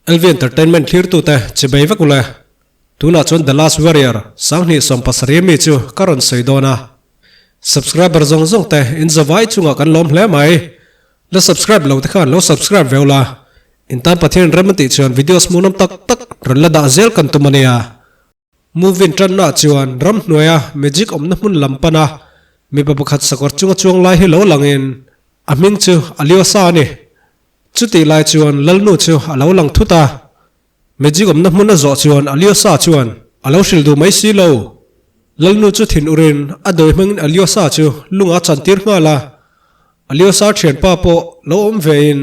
LV Entertainment thlirtute chibei vek ule. Tunah chuan The Last Warrior 2017 ami chu ka rawn sawi dawn a. Subscriber zawng zawng te in zavai chungah kan lawm hle mai. La subscribe lo te khan lo subscribe ve ula. In tan Pathian rem a tih chuan videos hmuhnawm tak tak rawn la dah zel kan tum a nia. Movie tanna chuan ramhnuaia magic awmna hmun lam pana mipa pakhat sakawr chunga chuang lai hi lo langin a hming chu Alyosha a ni. Chutih lai chuan Lalnu chu a lo lang thut a. Magic awmna hmun a zawh chuan Alyosha chuan a lo hrilh duh mai si lo. Lalnu chu thin urin a dawi hmangin Alyosha chu lunga chantir nghal a. Alyosha thianpa pawh lo awm vein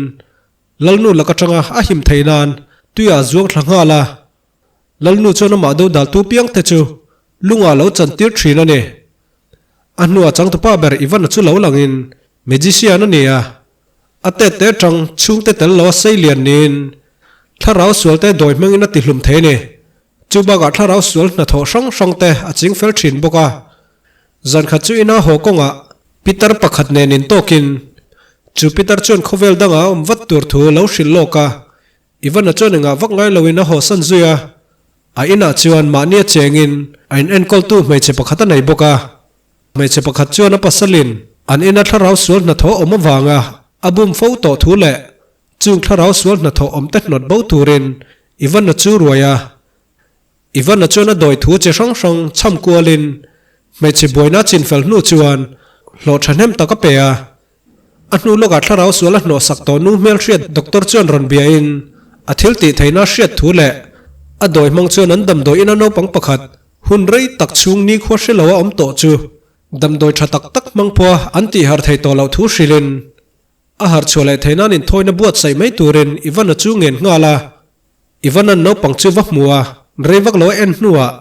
Lalnu lak atanga a him thei nan tuiah a zuang thla nghal a. Lalnu chuan amah do daltu piang te chu lungah lo chantir thin a ni. A hnuah changtupa ber Ivan-a chu lo langin magician a ni a, a tet te atang chhungte tel lo a sei lian niin thlarau sual te dawi hmangin a tihlum thei a ni. Chu bakah thlarau sual hnathawh hrang hrang te a ching fel thin bawk a. Zan khat chu ina haw kawngah pitar pakhat nen intawkin chu pitar chuan khawvel dangah a awm vat tur thu lo hrilh lawk a, Ivana chuan engah vak ngai loin a hawsan zui a, a inah chuan mahnia chengin a in enkawltu hmeichhe pakhat a nei bawk a. Hmeichhe pakhat chuan a pasalin an ina thlarau sual hnathawh awm avanga a bum fo tawh thu leh chung thlarau sual hnathawh awm te hnawt bo turin Ivana chu ruai a. Ivana chuan a dawi thu chi hrang hrang chham kualin hmeichhe buaina chinfel hnu chuan hlawh thahnem tak a pe a. A hnu lawkah thlarau sual a hnawhsak tawh nu hmelhriat doctor chuan rawn biain a thil tih theihna hriat thu leh a dawi hmang chuan an damdawi ina naupang pakhat hun rei tak chhung nikhua hre lo a awm tawh chu damdawi tha tak tak hmang pawha an tih harh thei tawh loh thu hrilhin a harh chhuah leh theih nan inthawina buatsaih mai turin Ivan-a chu ngen nghal a. Ivan-a'n naupang chu va hmu a, rei vak lo a en hnuah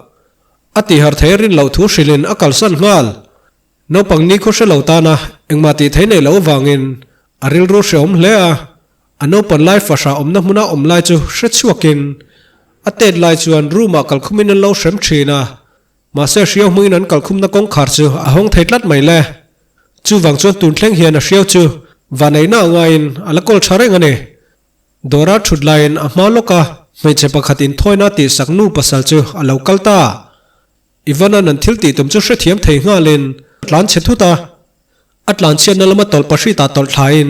a tih harh thei a rin loh thu hrilhin a kalsan nghal. Naupang ni khaw hre lo tana engmah tih thei nei loh avangin a rilru hrehawm hle a, a naupan lai fahrah awmna hmuna awm lai chu hre chhuakin a tet lai chuan room ah kalkhumin an lo hrem thin a, mahse hriau hmangin an kalkhumna kawngkhar chu a hawng thei tlat mai le. Chuvang chuan tun thleng hian a hriau chu vaneihna a ngaiin a la kawl tha reng a ni. Dawra thut laiin a hma lawka hmeichhe pakhat inthawina tihsak nu pasal chu a lo kal ta. Ivan-a'n an thil tih tum chu hrethiam thei nghalin a tlan chhe thut a, a tlan chhiatna lama tawlh pahritah tawlh thlain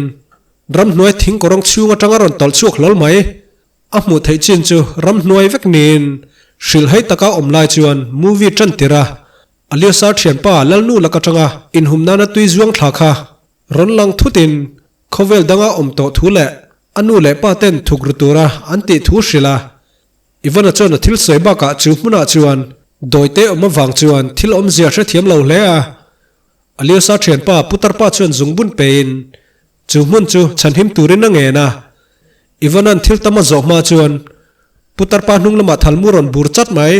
ramhnuai thing kawrawng chhung atanga rawn tawlh chhuak hlawl mai. A hmuh theih chin chu ramhnuai vek niin hrilhhai taka awm lai chuan movie tan tir a, Alyosha thianpa Lalnu lak atanga inhum nana tui zuang thla kha rawn lang thutin khawvel danga awm tawh thu leh a nu leh pa ten thuk ru tura an tih thu hrilh a. Ivana chuan a thil sawi bakah chu hmunah chuan dawite awm avang chuan thil awmzia hrethiam lo hle a. Alyosha thianpa Putar pa chuan zungbun pein chu hmun chu chhanhim turin a ngen a. Ivana'n thil tam a zawh hma chuan Putar pa hnung lamah thalmu rawn bur chat mai.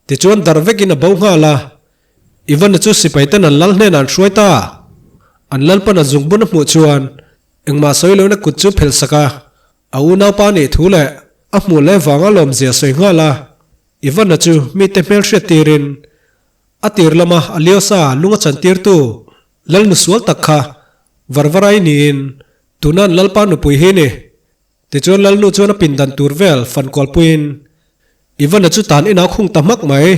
Tichuan dar vekin a bo nghal a. Ivana chu sipai ten an lal hnenah an hruai ta. An lalpan a zungbun a hmuh chuan engmah sawi loin a kut chu phelh sak a. A unaupa nih thu leh a hmuh leh vanga lawmzia sawi nghal a, Ivan-a chu mite hmel hriat tirin a tir lama Alyosha lung a chantirtu Lalnu sual tak kha Varvarai niin tuna an Lalpa nupui hi ni. Tichuan Lalnu chuan a pindan tur vel fan kualpuiin Ivan-a chu tan inah a khung ta hmak mai.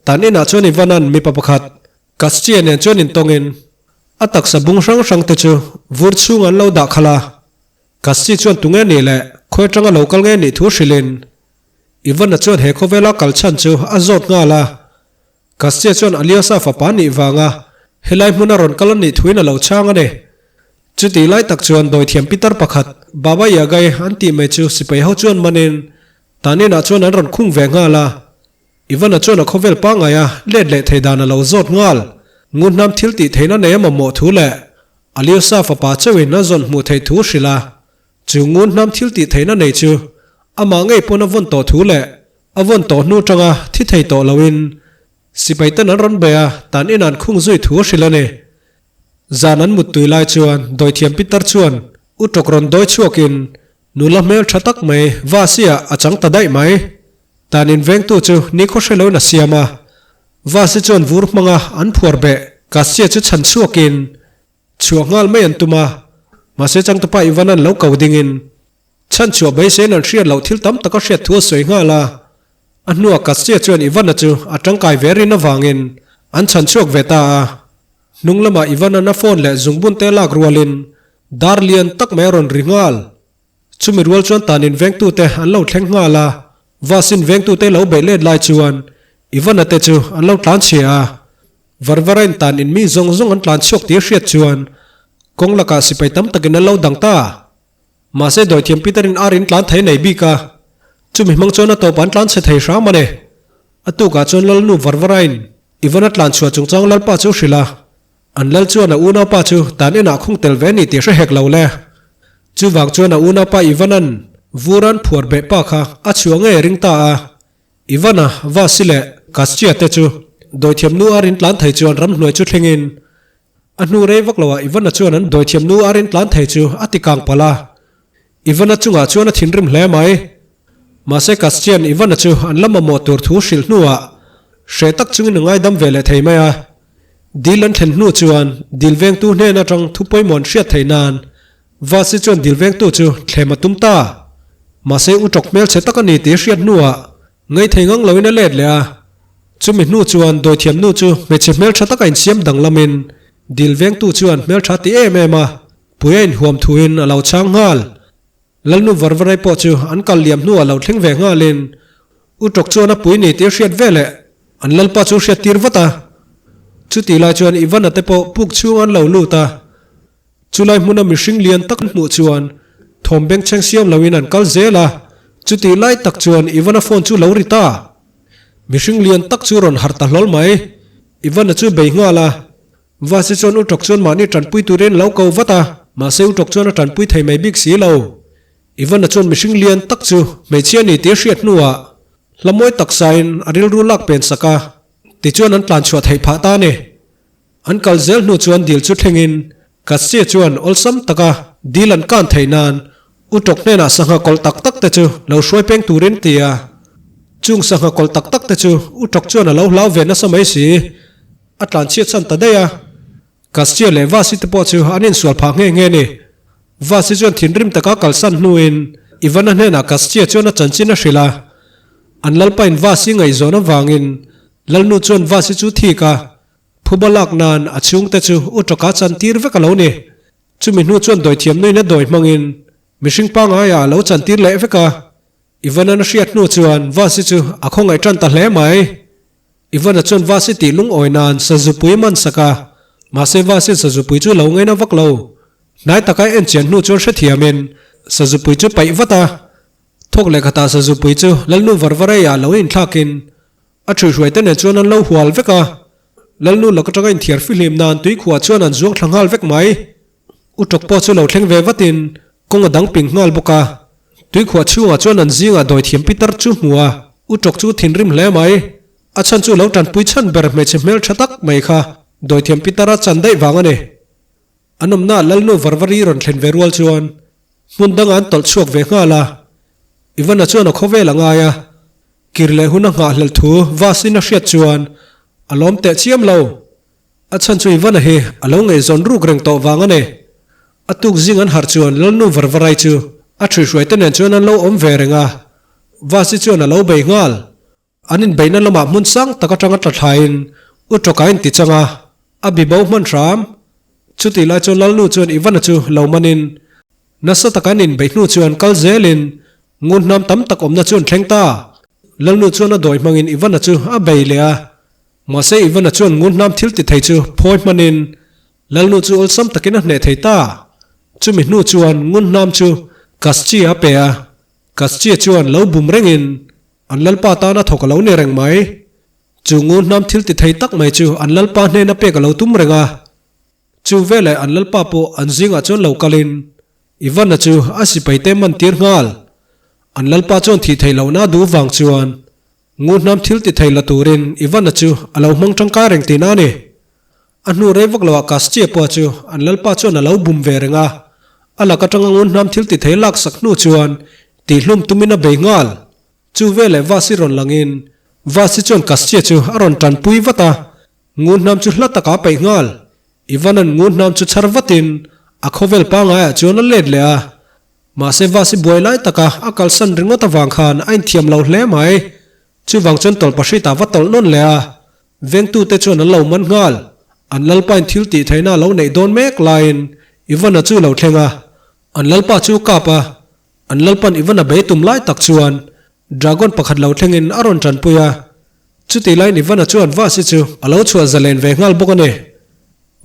Tan inah chuan Ivan-a'n mipa pakhat Kastia nen chuan intawngin a taksa bung hrang hrang te chu vur chhungah an lo dah khalh a. Kassi chuan tunge nih leh khawi atanga lo kal nge nih thu hrilhin Ivan-a chuan he khawvela kal chhan chu a zawt nghal a. Kassia chuan Alyosha fapa nih vanga helai hmuna rawn kal a nih thuin a lo chhang a ni. Chutih lai tak chuan dawithiam pitar pakhat Baba Yaga-i an tih mai chu sipai ho chuan manin Tanin-ah chuan an rawn khung ve nghal a. Ivan-a chuan a khawvel pangaia let leh thei dan a lo zawt nghal. Ngunhnam thil tih theihna nei a mamawh thu leh Alyosha fapa chauhin a zawn hmuh theih thu hrilh a, chu ngunhnam thil tih theihna nei chu amah ngei pawn a vawn tawh thu leh a vawn tawh hnu tanga thi thei tawh loin sipai ten an rawn bei a, tan in an khung zui thu a hrilh a ni. Zan an mut tui lai chuan dawithiam pitar chuan u tawk rawn dawi chhuakin nula hmel tha tak mai Vasi-ah a chang ta daih mai. Tan in vengtu chu nikhaw hre loin a siam a, Vasi chuan vur hmanga an phuar beh Kasia chu chhan chhuakin chhuah nghal mai an tum a, mahse changtupa Ivan-a'n lo ko dingin Chhanchhuah beiseiin an hriat loh thil tam tak a hriat thu a sawi nghal a. A hnuah Kastia chuan Ivan-a chu a tangkai ve rin avangin an chhan chhuak ve ta a. Hnung lamah Ivan-a'n a phone leh zungbun te lak rualin dar lian tak mai a rawn ri nghal. Chumi rual chuan tanin vengtute an lo thleng nghal a, Vasin vengtute lo beih let lai chuan Ivan-a te chu an lo tlan chhia a. Varvarain tan in mi zawng zawng an tlan chhuak tih a hriat chuan kawng lakah sipai tam takin an lo dang ta. Mahse dawithiam Peter-in ar in tlan thei nei bik a, chumi hmang chuan a tawp an tlan chhe thei hram a ni. A tukah chuan Lalnu Varvarain Ivan-a tlan chhuah chungchang Lalpa chu hrilh a, an Lal chuan a unaupa chu tan enah khung tel ve ni tih hre hek lo le. Chuvang chuan a unaupa Ivan-a'n Vuran phuar beh pa kha a chhuah ngei a ring ta a, Ivan-a, Vasi leh Kastya te chu dawithiam nu ar in tlan thei chuan ramhnuai chu thlengin A hnu rei vak loah Ivana chuan an dawithiam nu a rin tlan thei chu a ti kang palh a. Ivana chungah chuan a thinrim hle mai. Mahse Kastian Ivana chu an la mamawh tur thu hrilh hnuah hreh tak chungin a ngaidam ve leh thei mai a. Dil an thlen hnu chuan dil vengtu hnen atang thu pawimawh an hriat theih nan Vasi chuan dil vengtu chu thlem a tum ta. Mahse u tawk hmelchhe tak a ni tih hriat hnuah Ngaithei ngang loin a let leh a, chumi hnu chuan dawithiam nu chu hmeichhe hmeltha taka insiam danglamin dil vengtu chuan hmeltha ti em em a, pui a inhuam thuin a lo chhang nghal. Lalnu Varvarai pawh chu an kal liam hnuah lo thleng ve nghalin U Tawk chuan a pui ni tih a hriat veleh an lalpa chu hriat tir vat a. Chutih lai chuan Ivana te pawh puk chhung an lo lut a, Chulai hmuna mihring lian tak an hmuh chuan thawm bengchheng siam loin an kal zel a, chutih lai tak chuan Ivana phone chu lo ri ta. Mihring lian tak chu rawn harh ta hlawl mai. Ivana chu bei nghal a, Vasi chuan Utawk chuan mahni tanpui turin lo ko vat a, mahse Utawk chuan a tanpui thei mai bik si lo. Ivana chuan mihring lian tak chu hmeichhia ni tih a hriat hnuah hla mawi taksain a rilru lak pen sak a, tichuan an tlanchhuah theih phah ta a ni. An kal zel hnu chuan dil chu thlengin Katsia chuan awlsam taka dil an kan theih nan U Tawk hnenah sangha kawlh tak tak te chu lo hruai peng turin ti a. Chung sangha kawlh tak tak te chu U Tawk chuan a lo hlau ve nasa mai si. A tlanchhiat san ta daih a. Katsia leh Vasi te pawh chu an insual phah nghe nghe ni. Vasi chuan thinrim taka kalsan hnuin Ivana hnenah Katsia chuan a chanchin a hrilh a. An lalpain Vasi ngaihzawn avangin Lalnu chuan Vasi chu thik a. Phuba lak nan a chhungte chu u tawka chan tir vek a lo ni. Chumi hnu chuan dawithiam nuin a dawi hmangin mihring pangaiah a lo chan tir leh vek a. Ivan-an a hriat hnu chuan Vasi chu a khawngaih tan ta hle mai. Ivan-a chuan Vasi tih lungawi nan sazupui a man sak a, mahse Vasi'n sazupui chu lo ngaina vak lo. Hnai taka en chian hnu chuan hrethiamin sazupui chu paih vat a. Thawk leh khatah sazupui chu Lalnu Varvarei-ah lo inthlakin A ṭhuihruai te nen chuan an lo hual vek a, Lalnu lak aṭanga inthiar fihlim nan tuikhuah chuan an zuang thla nghal vek mai. U Tawk pawh chu lo thleng ve vatin kawng a dang ping nghal bawk a, tuikhuah chhungah chuan an zingah dawithiam pitar chu hmu a, U Tawk chu thinrim hle mai. A chhan chu lo ṭanpui chhan ber hmeichhe hmel ṭha tak mai kha dawithiam pitar a chan daih vang a ni. An awmnaah Lalnu Varvari rawn thlen ve rual chuan hmun dangah an tawlh chhuak ve nghal a, Ivana chuan a khawvel a ngai a, Kir leh hun a nghahhlelh thu Vasin a hriat chuan a lawm teh chiam lo. A chhan chu Ivana hi a lo ngaihzawn ruk reng tawh vang a ni. A tuk zing an harh chuan Lalnu Varvarai chu a ṭhuihruai te nen chuan an lo awm ve reng a, Vasi chuan a lo bei nghal. An inbeihna lamah hmun sang tak aṭanga tla thlaiin U Tawka a inti chang a, a bi bo hman hram. Chutih lai chuan Lalnu chuan Ivana chu lo manin nasa taka an inbeih hnu chuan kal zelin Ngun hnam tam tak awmna chu an thleng ta. Lalnu chuan a dawi hmangin Ivana chu a bei leh a. Mahse Ivana chuan ngun hnam thil ti thei chu phawi hmanin Lalnu chu awlsam takin a hneh thei ta. Chumi hnu chuan ngun hnam chu Kaschi a pe a. Kaschi chuan lo bum rengin an lalpa tana thawk a lo ni reng mai. Chu ngun hnam thil ti thei tak mai chu an lalpa hnena pek a lo tum reng a. Chu veleh an lalpa pawh an zingah chuan lo kalin Ivana chu a sipai te man tir nghal. An lalpa chuan thih theih lohna a duh vang chuan Nguhnam thil ti thei la turin Ivana chu a lo hmang tangkai reng tihna a ni. A hnu rei vak loah Kastia pawh chu an lalpa chuan a lo bum ve reng a, a lak atanga Nguhnam thil ti thei lak sak hnu chuan tihhlum tumin a bei nghal. Chu veleh Vasi rawn langin Vasi chuan Kastia chu a rawn tanpui vat a, Nguhnam chu hla takah a peih nghal. Ivan-a'n Nguhnam chu chhar vatin a khawvel pangaiah chuan a let leh a. Mahse Vas i buai lai taka a kalsan ringawt avang khan a inthiam lo hle mai. Chuvang chuan tawlhpahritah va tawlh nawn leh a, vengtute chuan an lo man nghal. An lalpain thil tih theihna a lo neih dawn mek laiin Ivan-a chu lo thleng a, an lalpa chu kap a, an lalpan Ivan-a bei tum lai tak chuan Dragon pakhat lo thlengin a rawn tanpui a. Chutih laiin Ivan-a chuan Vasi chu a lo chhuah zalen ve nghal bawk a ni.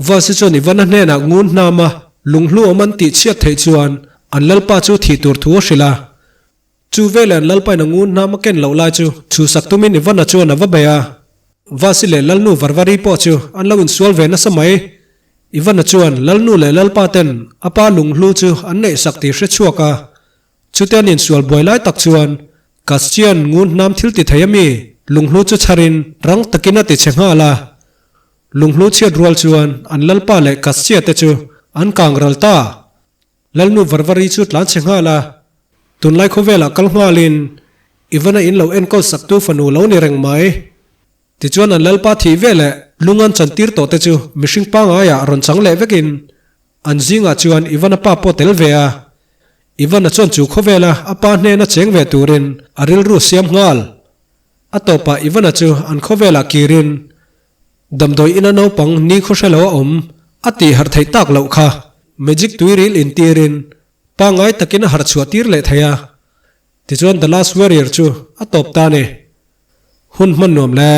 Vasi chuan Ivan-a hnenah ngun hnam a, lunghlu awm an tih chhiat theih chuan an lalpa chu thih tur thu a hrilh a. Chu veleh an lalpain a ngun hnam a ken loh lai chu chhuhsak tumin Ivan-a chuan a va bei a. Vasi leh Lalnu Varvari pawh chu an lo insual ve nasa mai. Ivan-a chuan Lalnu leh Lalpa ten a pa lunghlu chu an neihsak tih hre chhuak a. Chute an insual buai lai tak chuan Kastian ngun hnam thil ti thei ami lunghlu chu chharin rang takin a ti chhe nghal a. Lunghlu chhiat rual chuan an Lalpa leh Kastia te chu an kang ral ta. Lalnu Varvari chu tlan chhe nghal a, tunlai khawvelah kal nghalin Ivana in lo enkawl saktu fanu lo ni reng mai. Tichuan an Lalpa thih ve leh lung an chantir tawh te chu mihring pangaiah rawn chang leh vekin an zingah chuan Ivana pa pawh tel ve a. Ivana chuan chu khawvela a pa hnena cheng ve turin a rilru siam nghal. A tawpah Ivana chu an khawvelah kirin Damdawi ina naupang ni khaw hre lo a awm a tih harh theih tak loh kha. Magic tuiril intirin pangngai takin a harh chhuah tir leh thei a. Tichuan The Last Warrior chu a tawp ta a ni. Hun hman nuam le.